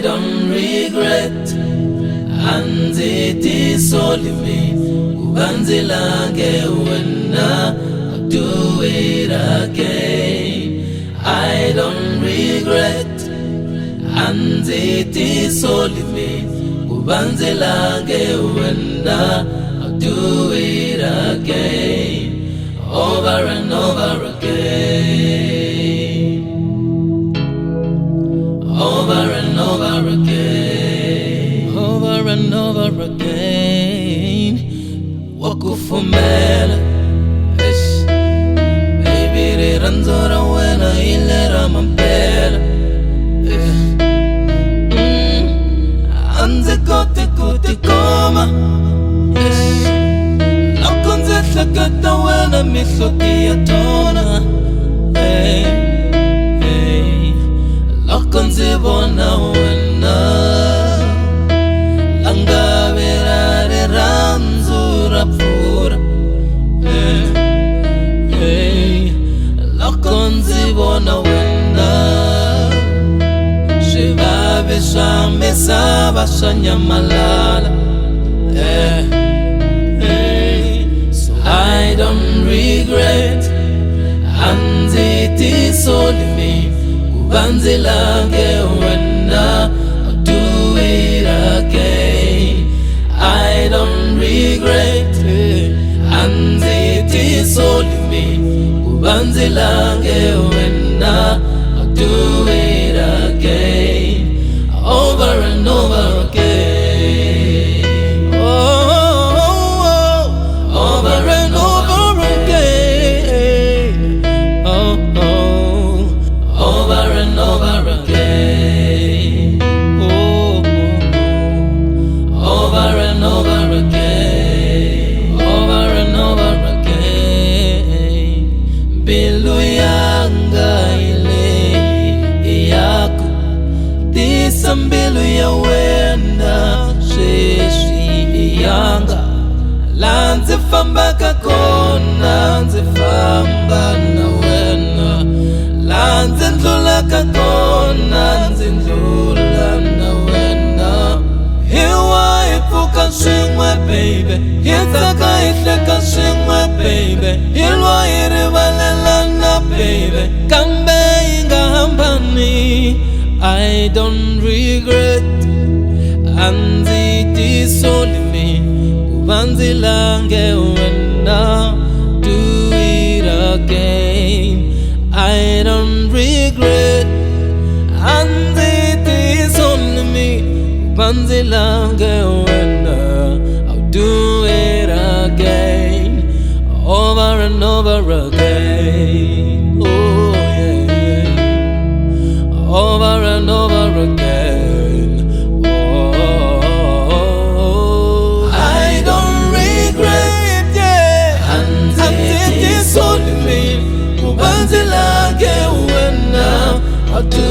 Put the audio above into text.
don't regret. A ndzi tisoli mina ku va ndzi lange wena. I'll do it again. I don't regret. A ndzi tisoli mina ku va ndzi lange wena. I'll do it again, over and over again, over and over again, over and over again. Wa kufumela. Eish. Baby, rirhandzu ra wena hi lera mampela. Eish. A ndzi koti ku tikoma. Eish. Loko ndzi hleketa wena, mihloti ya tona. Hey, hey. Loko ndzi vona wena, langavi ra rirhandzu ra pfurha. Hey, hey. Loko ndzi vona wena, swivavi swa misava swa nyamalala. Hey, hey. So I don't regret. A ndzi tisoli mina ku va ndzi lange wena. I'll do it again. I don't regret. A ndzi tisoli mina ku va ndzi lange wena. I'll do it again, over and over again. Oh, over and over again. Oh, over and over again. Oh, over and over again, over and over again. Mbilu yanga ile yaku tisa mbilu ya wena sweswi yanga. La ndzi fambaka kona, ndzi famba na wena. La ndzi ndlulaka kona, ndzi ndlula na wena. Hi wa hi pfuka swin'we, baby, hi tsaka, hi hleka swin'we, baby, hi lwa, hi rivalelana, baby, kambe hi nga hambani. I don't regret. A ndzi tisoli mina ku va ndzi lange wena. Do it again. I don't regret. A ndzi tisoli mina ku va ndzi lange wena. I'll do it again, over and over again. Oh yeah. Over and over again. Oh, I don't regret, yeah. A ndzi tisoli mina ku va ndzi lange wena. I'll do